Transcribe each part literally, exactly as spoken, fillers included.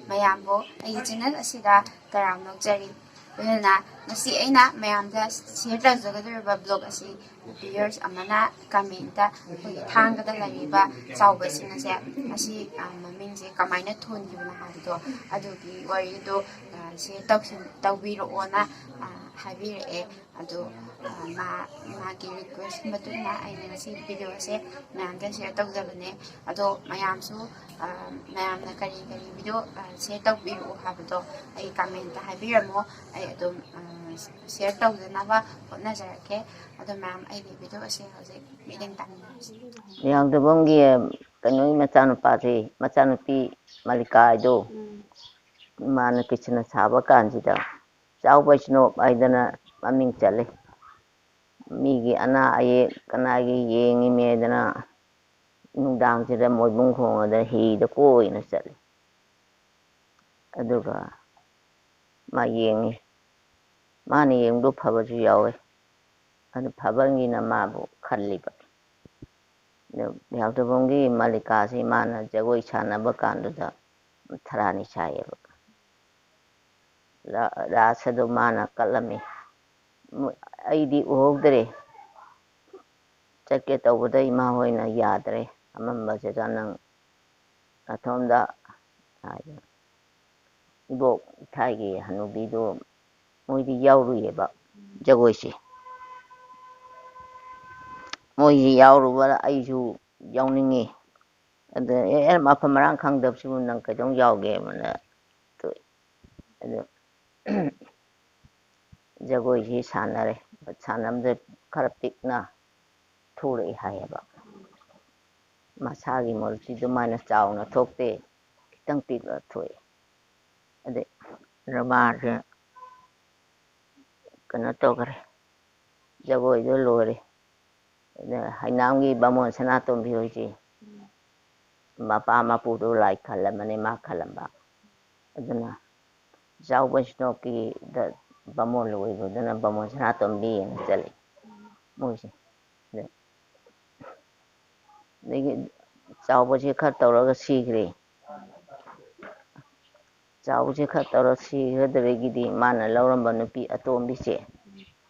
ꯃꯌꯥꯝꯕꯨ ꯑꯩꯒꯤ ꯆꯦꯅꯦꯜ ꯑꯁꯤꯗ ꯇꯔꯥꯝꯅ ꯑꯣꯛꯆꯔꯤ꯫ ꯑꯗꯨꯅ ꯉꯁꯤ ꯑꯩꯅ ꯃꯌꯥꯝꯗ ꯁꯤꯌꯔ ꯇꯧꯖꯒꯗꯧꯔꯤꯕ ꯕ꯭ꯂꯣꯛ ꯑꯁꯤ ꯚꯤꯌꯔꯁ ꯑꯃꯅ ꯀꯃꯦꯟꯇ ꯑꯩꯈꯣꯏꯒꯤ ꯊꯥꯡꯒꯗ ꯂꯩꯔꯤꯕ ꯆꯥꯎꯕꯁꯤꯡ ꯑꯁꯦ ꯃꯁꯤ, ꯑ, ꯃꯃꯤꯡꯁꯦ ꯀꯃꯥꯏꯅ ꯊꯣꯟꯈꯤꯕꯅꯣ ꯍꯥꯏꯕꯗꯣ ꯑꯗꯨꯒꯤ ꯋꯥꯔꯤꯗꯣ, ꯑ, ꯁꯤꯌꯔ ꯇꯧꯁꯤꯟ-, ꯇꯧꯕꯤꯔꯛꯑꯣꯅ, ꯑ, ꯍꯥꯏꯕꯤꯔꯛꯑꯦ꯫ ꯑꯗꯣ, ꯑ, ꯃꯥ-, ꯃꯥꯒꯤ ꯔꯤꯀ꯭ꯋꯦꯁꯀꯤ ꯃꯇꯨꯡ ꯏꯟꯅ ꯑꯩꯅ ꯉꯁꯤ ꯚꯤꯗꯤꯑꯣ ꯑꯁꯦ ꯃꯌꯥꯝꯗ ꯁꯤꯌꯔ ꯇꯧꯖꯕꯅꯦ꯫ ꯑꯗꯣ ꯃꯌꯥꯝꯁꯨ, ꯑ, ꯃꯌꯥꯝꯅ ꯀꯔꯤ ꯀꯔꯤ ꯚꯤꯗꯤꯑꯣ, ꯑ, ꯁꯤꯌꯔ ꯇꯧꯕꯤꯔꯛꯑꯣ ꯍꯥꯏꯕꯗꯣ ꯑꯩ ꯀꯃꯦꯟꯇ ꯍꯥꯏꯕꯤꯔꯝꯃꯣ꯫ ꯑꯩ ꯑꯗꯨꯝ, ꯑ, ꯁꯤꯌꯔ ꯇꯧꯖꯅꯕ ꯍꯣꯠꯅꯖꯔꯛꯀꯦ꯫ ꯑꯗꯣ ꯃꯌꯥꯝ, ꯑꯩꯒꯤ ꯚꯤꯗꯤꯑꯣ ꯑꯁꯦ ꯍꯧꯖꯤꯛ ꯃꯤꯠꯌꯦꯡ ꯇꯥꯃꯤꯟꯅꯔꯁꯤ꯫ ꯌꯥꯡꯗꯕꯝꯒꯤ ꯀꯩꯅꯣꯒꯤ ꯃꯆꯥꯅꯨꯄꯥꯁꯦ, ꯃꯆꯥꯅꯨꯄꯤ ꯃꯜꯂꯤꯀꯥ ꯍꯥꯏꯗꯣ, ꯎꯝ꯫ ꯃꯥꯅ ꯀꯤꯠꯆꯟ ꯁꯥꯕ ꯀꯥꯟꯁꯤꯗ ꯆꯥꯎ ꯕꯩꯁꯅꯣꯞ ꯍꯥꯏꯗꯅ ꯃꯃꯤꯡ ꯆꯠꯂꯤ꯫ ꯃꯤꯒꯤ ꯑꯅꯥ ꯑꯌꯦꯛ ꯀꯅꯥꯒꯤ ꯌꯦꯡꯉꯤꯃꯦꯗꯅ ꯅꯨꯡꯗꯥꯡꯁꯤꯗ ꯃꯣꯏꯕꯨꯡ ꯈꯣꯡꯉꯗ ꯍꯤꯗ ꯀꯣꯏꯅ ꯆꯠꯂꯤ꯫ ꯑꯗꯨꯒ ꯃꯥ ꯌꯦꯡꯉꯤ꯫ ꯃꯥꯅ ꯌꯦꯡꯕꯗꯣ ꯐꯕꯁꯨ ꯌꯥꯎꯋꯦ꯫ ꯑꯗꯨ ꯐꯕꯒꯤꯅ ꯃꯥꯕꯨ ꯈꯜꯂꯤꯕ꯫ ꯑꯗꯨ ꯌꯥꯎꯗꯕꯝꯒꯤ ꯃꯜꯂꯤꯀꯥꯁꯤ ꯃꯥꯅ ꯖꯒꯣꯏ ꯁꯥꯟꯅꯕ ꯀꯥꯟꯗꯨꯗ ꯊꯔꯥꯅꯤ ꯁꯥꯏꯌꯦꯕ꯫ ꯔꯥ-, ꯔꯥꯁ ꯑꯗꯨ ꯃꯥꯅ ꯀꯠꯂꯝꯃꯤ꯫ ꯃꯣꯏ-, ꯑꯩꯗꯤ ꯎꯍꯧꯗ꯭ꯔꯦ꯫ ꯆꯠꯀꯦ ꯇꯧꯕꯗ ꯏꯃꯥ ꯍꯣꯏꯅ ꯌꯥꯗ꯭ꯔꯦ꯫ "ꯑꯃꯝꯕꯁꯤꯗ ꯅꯪ ꯑꯊꯣꯝꯗ" ꯍꯥꯏꯗꯅ꯫ ꯏꯕꯣꯛ ꯊꯥꯏꯒꯤ ꯍꯅꯨꯕꯤꯗꯣ ꯃꯣꯏꯗꯤ ꯌꯥꯎꯔꯨꯏꯌꯦꯕ ꯖꯒꯣꯏꯁꯦ꯫ ꯃꯣꯏꯁꯤ ꯌꯥꯎꯔꯨꯕ ꯑꯩꯁꯨ ꯌꯥꯎꯅꯤꯡꯉꯤ꯫ ꯑꯗ "ꯑꯦ, ꯑꯦ, ꯃꯐꯝ ꯃꯔꯥꯡ ꯈꯪꯗꯕꯁꯤꯕꯨ ꯅꯪ ꯀꯩꯗꯧ ꯌꯥꯎꯒꯦ?" ꯑꯅ ꯇꯣꯛꯑꯦ꯫ ꯑꯗꯨ ꯖꯒꯣꯏꯁꯤ ꯁꯥꯟꯅꯔꯦ꯫ ꯁꯥꯟꯅꯕꯗ ꯈꯔ ꯄꯤꯛꯅ ꯊꯣꯛꯂꯛꯑꯦ ꯍꯥꯏꯌꯦꯕ꯫ ꯃꯁꯥꯒꯤ ꯃꯔꯨꯞꯁꯤ ꯑꯗꯨꯃꯥꯏꯅ ꯆꯥꯎꯅ ꯊꯣꯛꯇꯦ, ꯈꯤꯇꯪ ꯄꯤꯛꯅ ꯊꯣꯛꯑꯦ꯫ ꯑꯗꯩ ꯔꯃꯥꯁꯦ ꯀꯩꯅꯣ ꯇꯧꯈꯔꯦ, ꯖꯒꯣꯏꯗꯣ ꯂꯣꯏꯔꯦ꯫ ꯑꯗ ꯍꯩꯅꯥꯝꯒꯤ ꯕꯥꯃꯣꯟ ꯁꯅꯥꯇꯣꯝꯕꯤ ꯍꯣꯏꯁꯦ ꯃꯄꯥ ꯃꯄꯨꯗꯣ ꯂꯥꯏ ꯈꯜꯂꯝꯕꯅꯦ, ꯃꯥ ꯈꯜꯂꯝꯕ꯫ ꯑꯗꯨꯅ ꯆꯥꯎꯕ ꯁꯤꯅꯣꯛꯀꯤꯗ ꯕꯥꯃꯣꯟ ꯑꯣꯏꯕꯗꯨꯅ ꯕꯥꯃꯣꯟ ꯁꯅꯥꯇꯣꯝꯕꯤꯅ ꯆꯠꯂꯤ ꯃꯣꯏꯁꯦ꯫ ꯑꯗ-, ꯑꯗꯒꯤ ꯆꯥꯎꯕꯁꯦ ꯈꯔ ꯇꯧꯔꯒ ꯁꯤꯈ꯭ꯔꯦ꯫ ꯆꯥꯎꯁꯦ ꯈꯔ ꯇꯧꯔ ꯁꯤꯈ꯭ꯔꯗꯕꯒꯤꯗꯤ ꯃꯥꯅ ꯂꯧꯔꯝꯕ ꯅꯨꯄꯤ ꯑꯇꯣꯝꯕꯤꯁꯦ,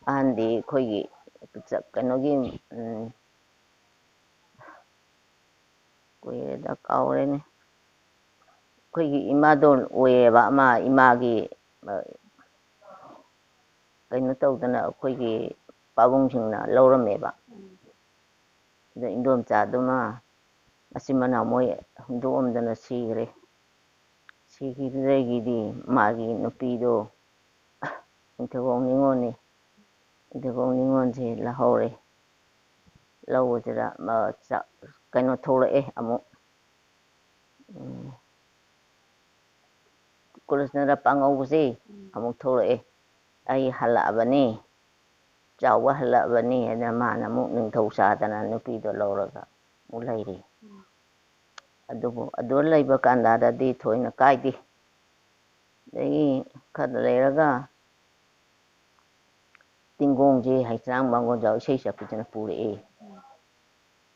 ꯑꯍꯟꯗꯤ ꯑꯩꯈꯣꯏꯒꯤ ꯀꯩꯅꯣꯒꯤ, ꯎꯝ, ꯀꯨꯏꯔꯦꯗ, ꯀꯥꯎꯔꯦꯅꯦ꯫ ꯑꯩꯈꯣꯏꯒꯤ ꯏꯃꯥꯗꯣꯟ ꯑꯣꯏꯌꯦꯕ, ꯑꯃ ꯏꯃꯥꯒꯤ, ꯑ, ꯀꯩꯅꯣ ꯇꯧꯗꯅ ꯑꯩꯈꯣꯏꯒꯤ ꯄꯥꯕꯨꯡꯁꯤꯡꯅ ꯂꯧꯔꯝꯃꯦꯕ꯫ ꯑꯗꯣ ꯏꯟꯗꯣꯝꯆꯥꯗꯨꯃ ꯃꯆꯤꯟ ꯃꯅꯥꯎ ꯃꯣꯏ ꯍꯨꯟꯗꯣꯛꯑꯝꯗꯅ ꯁꯤꯈ꯭ꯔꯦ꯫ ꯁꯤꯈꯤꯕꯗꯒꯤꯗꯤ ꯃꯥꯒꯤ ꯅꯨꯄꯤꯗꯣ ꯅꯤꯡꯊꯧꯈꯣꯡ ꯅꯤꯉꯣꯜꯅꯤ꯫ ꯅꯤꯡꯊꯧꯈꯣꯡ ꯅꯤꯉꯣꯜꯁꯦ ꯂꯧꯍꯧꯔꯦ꯫ ꯂꯧꯕꯁꯤꯗ ꯃ-, ꯆ-, ꯀꯩꯅꯣ ꯊꯣꯛꯂꯛꯑꯦ ꯑꯃꯨꯛ꯫ ꯎꯝ꯫ ꯀ꯭ꯔꯤꯁꯅ ꯄꯥꯉꯧꯕꯁꯦ ꯎꯝ꯫ ꯑꯃꯨꯛ ꯊꯣꯛꯂꯛꯑꯦ꯫ "ꯑꯩ ꯍꯜꯂꯛꯑꯕꯅꯤ, ꯆꯥꯎꯕ ꯍꯜꯂꯛꯑꯕꯅꯤ" ꯍꯥꯏꯗꯅ ꯃꯥꯅ ꯑꯃꯨꯛ ꯅꯤꯡꯊꯧ ꯁꯥꯗꯅ ꯅꯨꯄꯤꯗꯣ ꯂꯧꯔꯒ ꯑꯃꯨꯛ ꯂꯩꯔꯤ꯫ ꯎꯝ꯫ ꯑꯗꯨꯕꯨ ꯑꯗꯨ ꯂꯩꯕ ꯀꯥꯟꯗꯗꯤ ꯊꯣꯏꯅ ꯀꯥꯏꯗꯦ꯫ ꯑꯗꯒꯤ ꯈꯔ ꯂꯩꯔꯒ ꯇꯤꯡꯒꯣꯡꯁꯦ ꯍꯩꯇ꯭ꯔꯥꯡ ꯃꯥꯡꯒꯣꯟꯖꯥꯎ ꯏꯁꯩ ꯁꯛꯄꯤꯗꯅ ꯄꯨꯔꯛꯑꯦ꯫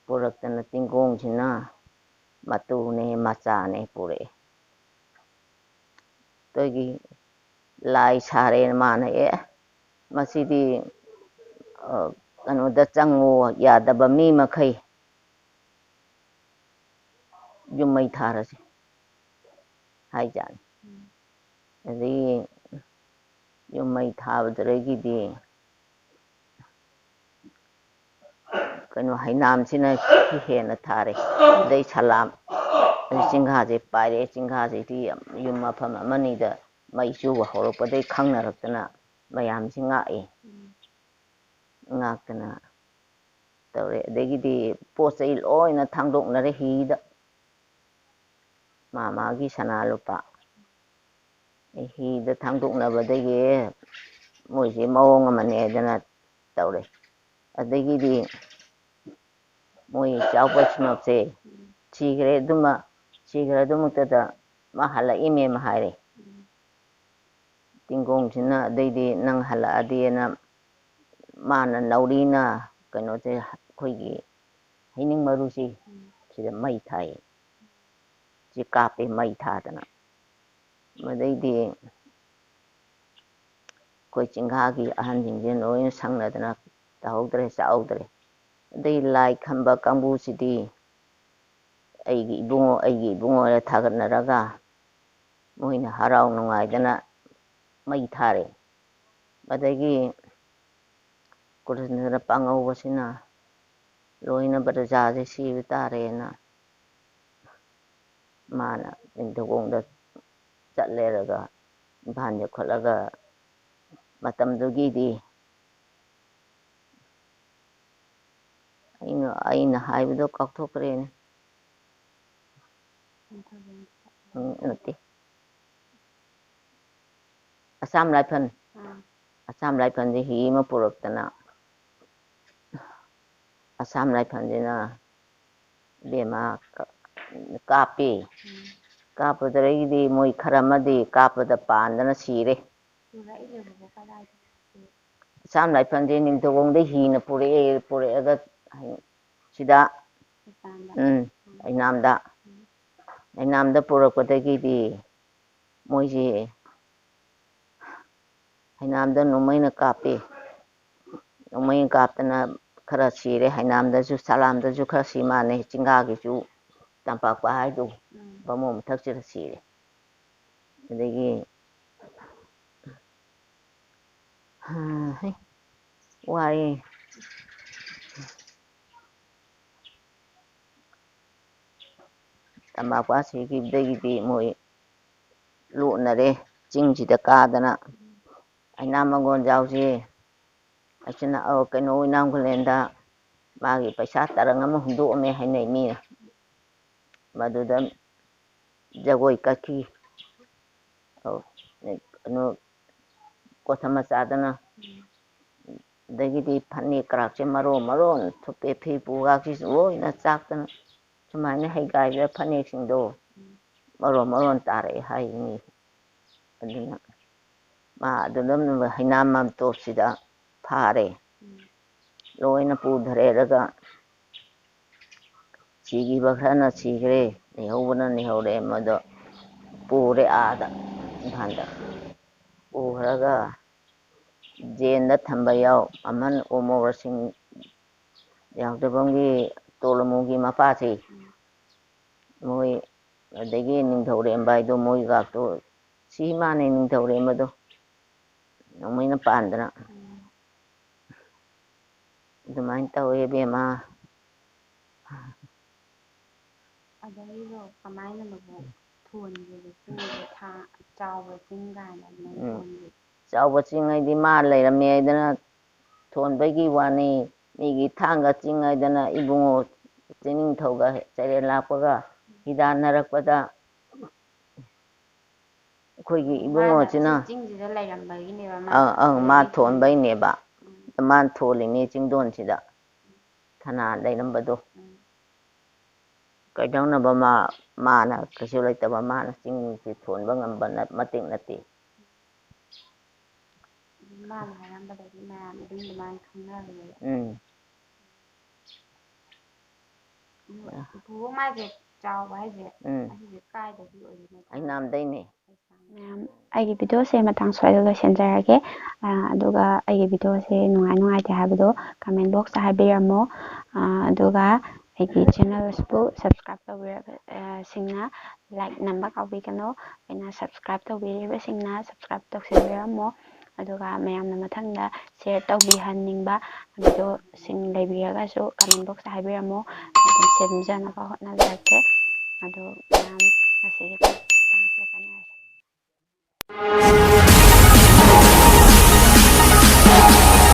ꯄꯨꯔꯛꯇꯅ ꯇꯤꯡꯒꯣꯡꯁꯤꯅ ꯃꯇꯨꯅꯦ ꯃꯆꯥꯅꯦ ꯄꯨꯔꯛꯑꯦ꯫ ꯑꯗꯒꯤ ꯂꯥꯏ ꯁꯥꯔꯦꯅ ꯃꯥꯅ, "ꯑꯦ, ꯃꯁꯤꯗꯤ, ꯑ, ꯀꯩꯅꯣꯗ ꯆꯪꯉꯣ ꯌꯥꯗꯕ ꯃꯤ ꯃꯈꯩ ꯌꯨꯝ ꯃꯩ ꯊꯥꯔꯁꯤ" ꯍꯥꯏꯖꯥꯠꯅꯤ꯫ ꯎꯝ꯫ ꯑꯗꯒꯤ ꯌꯨꯝ ꯃꯩ ꯊꯥꯕꯗꯨꯗꯒꯤꯗꯤ ꯀꯩꯅꯣ ꯍꯩꯅꯥꯝꯁꯤꯅ ꯍꯦꯟꯅ ꯊꯥꯔꯦ꯫ ꯑꯗꯩ ꯁꯂꯥꯝ, ꯑꯗꯩ ꯆꯤꯡꯈꯥꯁꯦ ꯄꯥꯏꯔꯛꯑꯦ꯫ ꯆꯤꯡꯈꯥꯁꯤꯗꯤ ꯌꯥꯝ ꯌꯨꯝ ꯃꯐꯝ ꯑꯃꯅꯤꯗ ꯃꯩ ꯆꯨꯕ ꯍꯧꯔꯛꯄꯗꯒꯤ ꯈꯪꯅꯔꯛꯇꯅ ꯃꯌꯥꯝꯁꯤ ꯉꯥꯛꯑꯦ꯫ ꯎꯝ꯫ ꯉꯥꯛꯇꯅ ꯇꯧꯔꯦ꯫ ꯑꯗꯒꯤꯗꯤ ꯄꯣꯠ ꯆꯩ ꯂꯣꯏꯅ ꯊꯥꯡꯗꯣꯛꯅꯔꯦ ꯍꯤꯗ꯫ ꯃꯥ ꯃꯥꯒꯤ ꯁꯅꯥ ꯂꯨꯄꯥ꯫ ꯍꯤꯗ ꯊꯥꯡꯗꯣꯛꯅꯕꯗꯒꯤ ꯃꯣꯏꯁꯦ ꯃꯑꯣꯡ ꯑꯃꯅꯦꯗꯅ ꯇꯧꯔꯦ꯫ ꯑꯗꯒꯤꯗꯤ ꯃꯣꯏ ꯆꯥꯎꯕ ꯁꯤꯃꯛꯁꯦ ꯁꯤꯈ꯭ꯔꯦ ꯑꯗꯨꯃ, ꯁꯤꯈ꯭ꯔ ꯑꯗꯨꯃꯛꯇꯗ ꯃꯥ ꯍꯜꯂꯛꯏꯃꯦ ꯑꯃ ꯍꯥꯏꯔꯦ꯫ ꯇꯤꯡꯒꯣꯡꯁꯤꯅ ꯑꯗꯩꯗꯤ ꯅꯪ ꯍꯜꯂꯛꯑꯗꯤꯅ ꯃꯥꯅ ꯅꯥꯎꯔꯤꯅ ꯀꯩꯅꯣꯁꯦ ꯑꯩꯈꯣꯏꯒꯤ ꯍꯩꯅꯤꯡ ꯃꯔꯨꯁꯤ ꯁꯤꯗ ꯃꯩ ꯊꯥꯏ꯫ ꯁꯤ ꯀꯥꯞꯄꯦ ꯃꯩ ꯊꯥꯗꯅ꯫ ꯃꯗꯩꯗꯤ ꯑꯩꯈꯣꯏ ꯆꯤꯡꯒꯥꯒꯤ ꯑꯍꯟꯁꯤꯡꯁꯦ ꯂꯣꯏꯅ ꯁꯪꯅꯗꯅ ꯇꯧꯍꯧꯗ꯭ꯔꯦ, ꯆꯥꯍꯧꯗ꯭ꯔꯦ꯫ ꯑꯗꯩ ꯂꯥꯏ ꯈꯝꯕ ꯀꯥꯡꯕꯨꯁꯤꯗꯤ ꯑꯩꯒꯤ ꯏꯕꯨꯡꯉꯣ, ꯑꯩꯒꯤ ꯏꯕꯨꯡꯉꯣ ꯍꯥꯏꯅ ꯊꯥꯒꯠꯅꯔꯒ ꯃꯣꯏꯅ ꯍꯔꯥꯎ ꯅꯨꯡꯉꯥꯏꯗꯅ ꯃꯩ ꯊꯥꯔꯦ꯫ ꯑꯗꯒꯤ ꯀ꯭ꯔꯤꯁꯅ ꯄꯥꯡꯍꯧꯕꯁꯤꯅ ꯂꯣꯏꯅ ꯄ꯭ꯔꯖꯥꯁꯦ ꯁꯤꯕ ꯇꯥꯔꯦꯅ ꯃꯥꯅ ꯅꯤꯡꯊꯧꯈꯣꯡꯗ ꯆꯠꯂꯦꯔꯒ ꯏꯝꯐꯥꯜ ꯌꯧꯈꯠꯂꯒ ꯃꯇꯝꯗꯨꯒꯤꯗꯤ ꯑꯩꯅ, ꯑꯩꯅ ꯍꯥꯏꯕꯗꯣ ꯀꯥꯎꯊꯣꯛꯈ꯭ꯔꯦꯅꯦ꯫ ꯎꯝ, ꯅꯠꯇꯦ꯫ ꯑꯁꯥꯝ ꯔꯥꯏꯐꯜ꯫ ꯑꯥ꯫ ꯑꯁꯥꯝ ꯔꯥꯏꯐꯜꯁꯦ ꯍꯤ ꯑꯃ ꯄꯨꯔꯛꯇꯅ, ꯑꯁꯥꯝ ꯔꯥꯏꯐꯜꯁꯤꯅ ꯏꯕꯦꯝꯃ ꯀ-, ꯀꯥꯞꯄꯤ꯫ ꯎꯝ꯫ ꯀꯥꯞꯄꯗꯨꯗꯒꯤꯗꯤ ꯃꯣꯏ ꯈꯔ ꯑꯃꯗꯤ ꯀꯥꯞꯄꯗ ꯄꯥꯟꯗꯅ ꯁꯤꯔꯦ꯫ ꯄꯨꯔꯛꯏꯅꯦꯕꯀꯣ, ꯀꯗꯥꯏꯗꯒꯤ? ꯑꯁꯥꯝ ꯔꯥꯏꯐꯜꯁꯦ ꯅꯤꯡꯊꯧꯈꯣꯡꯗ ꯍꯤꯅ ꯄꯨꯔꯛꯑꯦ, ꯄꯨꯔꯛꯑꯒ ꯁꯤꯗ, ꯍꯩꯅꯥꯝꯗ꯫ ꯎꯝ, ꯍꯩꯅꯥꯝꯗ꯫ ꯎꯝ꯫ ꯍꯩꯅꯥꯝꯗ ꯄꯨꯔꯛꯄꯗꯒꯤꯗꯤ ꯃꯣꯏꯁꯦ ꯍꯩꯅꯥꯝꯗ ꯅꯣꯡꯃꯩꯅ ꯀꯥꯞꯄꯦ꯫ ꯅꯣꯡꯃꯩꯅ ꯀꯥꯞꯇꯅ ꯈꯔ ꯁꯤꯔꯦ꯫ ꯍꯩꯅꯥꯝꯗꯁꯨ, ꯁꯂꯥꯝꯗꯁꯨ ꯈꯔ ꯁꯤ ꯃꯥꯟꯅꯩ꯫ ꯆꯤꯡꯒꯥꯒꯤꯁꯨ ꯇꯝꯄꯥꯛꯄ ꯍꯥꯏꯗꯣ, ꯎꯝ꯫ ꯕꯥꯃꯣꯟ ꯃꯊꯛꯁꯤꯗ ꯁꯤꯔꯦ꯫ ꯑꯗꯒꯤ, ꯍꯩ, ꯋꯥꯔꯦ꯫ ꯇꯝꯄꯥꯛꯄ ꯁꯤꯈꯤꯕꯗꯒꯤꯗꯤ ꯃꯣꯏ ꯂꯣꯠꯅꯔꯦ, ꯆꯤꯡꯁꯤꯗ ꯀꯥꯗꯅ꯫ ꯍꯩꯅꯥꯝ ꯃꯪꯒꯣꯟꯖꯥꯎꯁꯦ ꯑꯁꯤꯅ, ꯑ, ꯀꯩꯅꯣ, ꯑꯣꯏꯅꯥꯝ ꯈꯨꯂꯦꯟꯗ ꯃꯥꯒꯤ ꯄꯩꯁꯥ ꯇꯔꯪ ꯑꯃ ꯍꯨꯟꯗꯣꯛꯑꯝꯃꯦ ꯍꯥꯏꯅꯩ ꯃꯤꯅ꯫ ꯃꯗꯨꯗ ꯖꯒꯣꯏ ꯀꯠꯈꯤ꯫ ꯑꯧ, ꯀꯩꯅꯣ, ꯀꯣꯊ ꯃꯆꯥꯗꯅ꯫ ꯑꯗꯒꯤꯗꯤ ꯐꯅꯦꯛ ꯀꯔꯥꯛꯁꯦ ꯃꯔꯣꯟ ꯃꯔꯣꯟ ꯊꯨꯞꯄꯦ, ꯐꯤ ꯄꯨꯒꯥꯛꯁꯤꯁꯨ ꯂꯣꯏꯅ ꯆꯥꯛꯇꯅ꯫ ꯁꯨꯃꯥꯏꯅ ꯍꯩꯒꯥꯏꯕ ꯐꯅꯦꯛꯁꯤꯡꯗꯣ ꯃꯔꯣꯟ ꯃꯔꯣꯟ ꯇꯥꯔꯛꯑꯦ ꯍꯥꯏ ꯃꯤ꯫ ꯑꯗꯨꯅ ꯃꯥ ꯑꯗꯨꯗ ꯍꯩꯅꯥꯝ ꯃꯥꯝꯇꯣꯞꯁꯤꯗ ꯐꯥꯔꯦ꯫ ꯂꯣꯏꯅ ꯄꯨꯊꯔꯦꯔꯒ ꯁꯤꯈꯤꯕ ꯈꯔꯅ ꯁꯤꯈ꯭ꯔꯦ, ꯂꯩꯍꯧꯕꯅ ꯂꯩꯍꯧꯔꯦ꯫ ꯃꯗꯣ ꯄꯨꯔꯦ ꯑꯥꯗ, ꯏꯝꯐꯥꯜꯗ꯫ ꯄꯨꯈ꯭ꯔꯒ ꯖꯦꯜꯗ ꯊꯝꯕ ꯌꯥꯎ, ꯑꯃꯟ ꯑꯣꯃꯣꯔ ꯁꯤꯡ ꯌꯥꯎꯗꯕꯝꯒꯤ ꯇꯣꯂꯃꯨꯒꯤ ꯃꯄꯥꯁꯦ, ꯃꯣꯏ ꯑꯗꯒꯤ ꯅꯤꯡꯊꯧꯔꯦꯝꯕ ꯍꯥꯏꯗꯣ, ꯃꯣꯏꯒꯥꯛꯇꯣ ꯁꯤ ꯃꯥꯅꯦ ꯅꯤꯡꯊꯧꯔꯦꯝꯕꯗꯣ, ꯅꯣꯡꯃꯩꯅ ꯄꯥꯟꯗꯅ꯫ ꯑꯗꯨꯃꯥꯏꯅ ꯇꯧꯋꯦ ꯏꯕꯦꯝꯃ꯫ ꯑꯗꯒꯤꯗꯣ ꯀꯃꯥꯏꯅꯅꯣꯕꯨ ꯊꯣꯟꯒꯦꯕ ꯆꯤꯡꯗꯣ, ꯊꯥ-, ꯆꯥꯎꯕ ꯆꯤꯡ ꯀꯥꯏꯅ ꯑꯗꯨꯃꯥꯏꯅ ꯎꯝ꯫ ꯊꯣꯟꯒꯦ? ꯆꯥꯎꯕ ꯆꯤꯡ ꯍꯥꯏꯗꯤ ꯃꯥ ꯂꯩꯔꯝꯃꯦ ꯍꯥꯏꯗꯅ ꯊꯣꯟꯕꯒꯤ ꯋꯥꯅꯤ꯫ ꯃꯤꯒꯤ ꯊꯥꯡꯒ ꯆꯤꯡ ꯍꯥꯏꯗꯅ ꯏꯕꯨꯡꯉꯣ ꯆꯤꯡꯅꯤꯡꯊꯧꯒ ꯆꯔꯦꯟ ꯂꯥꯛꯄꯒ ꯍꯤꯗꯥꯟꯅꯔꯛꯄꯗ ꯑꯩꯈꯣꯏꯒꯤ ꯃꯥꯅ ꯏꯕꯨꯡꯉꯣꯁꯤꯅ ꯁꯤ ꯆꯤꯡꯁꯤꯗ ꯂꯩꯔꯝꯕꯒꯤꯅꯦꯕ ꯃꯥ ꯑꯪ, ꯑꯪ, ꯃꯥ ꯊꯣꯟꯕꯒꯤ ꯊꯣꯟꯕꯩꯅꯦꯕ꯫ ꯎꯝ꯫ ꯃꯥꯅ ꯊꯣꯜꯂꯤꯅꯦ ꯆꯤꯡꯗꯣꯟꯁꯤꯗ ꯊꯅꯥ ꯂꯩꯔꯝꯕꯗꯣ꯫ ꯎꯝ꯫ ꯀꯩꯗꯧꯅꯕ ꯃꯥ-, ꯃꯥꯅ ꯀꯩꯁꯨ ꯂꯩꯇꯕ, ꯃꯥꯅ ꯆꯤꯡꯁꯤ ꯊꯣꯟꯕ ꯉꯝꯕ ꯅꯠ-, ꯃꯇꯤꯛ ꯅꯠꯇꯦ꯫ ꯑꯗꯨꯝ ꯃꯥꯅ ꯍꯥꯏꯔꯝꯕꯗꯒꯤ ꯃꯌꯥꯝ ꯑꯗꯨꯝ ꯑꯗꯨꯃꯥꯏꯅ ꯈꯪꯅꯕꯅꯦꯕ꯫ ꯎꯝ꯫ ꯑꯗꯨ ꯄꯨꯄꯨ ꯍꯣꯏ ꯃꯥꯁꯦ ꯆꯥꯎꯕ ꯍꯥꯏꯁꯦ ꯎꯝ꯫ ꯑꯁꯤꯁꯦ ꯀꯥꯏꯗꯒꯤ ꯑꯣꯏꯗꯣꯏꯅꯣ? ꯍꯩꯅꯥꯝꯗꯩꯅꯦ꯫ ꯃꯌꯥꯝ, ꯑꯩꯒꯤ ꯚꯤꯗꯤꯑꯣꯁꯦ ꯃꯇꯥꯡ ꯁ꯭ꯋꯥꯏꯗ ꯂꯣꯏꯁꯤꯟꯖꯔꯒꯦ꯫ ꯑ, ꯑꯗꯨꯒ ꯑꯩꯒꯤ ꯚꯤꯗꯤꯑꯣꯁꯦ ꯅꯨꯡꯉꯥꯏ ꯅꯨꯡꯉꯥꯏꯇꯦ ꯍꯥꯏꯕꯗꯣ comment boxꯇ ꯍꯥꯏꯕꯤꯔꯝꯃꯣ꯫ ꯑ, ꯑꯗꯨꯒ ꯑꯩꯒꯤ channelꯁꯤꯕꯨ subscribe ꯇꯧꯕꯤꯔꯕ-, ꯑ, ꯁꯤꯡꯅ like ꯅꯝꯕ ꯀꯥꯎꯕꯤꯒꯅꯨ꯫ ꯑꯩꯅ subscribe ꯇꯧꯕꯤꯔꯤꯕꯁꯤꯡꯅ subscribe ꯇꯧꯁꯤꯟꯕꯤꯔꯝꯃꯣ꯫ ꯑꯗꯨꯒ ꯃꯌꯥꯝꯅ ꯃꯊꯪꯗ share ꯇꯧꯕꯤꯍꯟꯅꯤꯡꯕ ꯚꯤꯗꯤꯑꯣꯁꯤꯡ ꯂꯩꯕꯤꯔꯒꯁꯨ comment boxꯇ ꯍꯥꯏꯕꯤꯔꯝꯃꯣ꯫ ꯑꯗꯨꯝ ꯁꯦꯝꯖꯅꯕ ꯍꯣꯠꯅꯖꯔꯛꯀꯦ꯫ ꯑꯗꯨ ꯃꯌꯥꯝ ꯉꯁꯤꯒꯤ ꯃꯇꯥꯡꯁꯤꯗ ꯀꯥꯏꯅꯔꯁꯤ꯫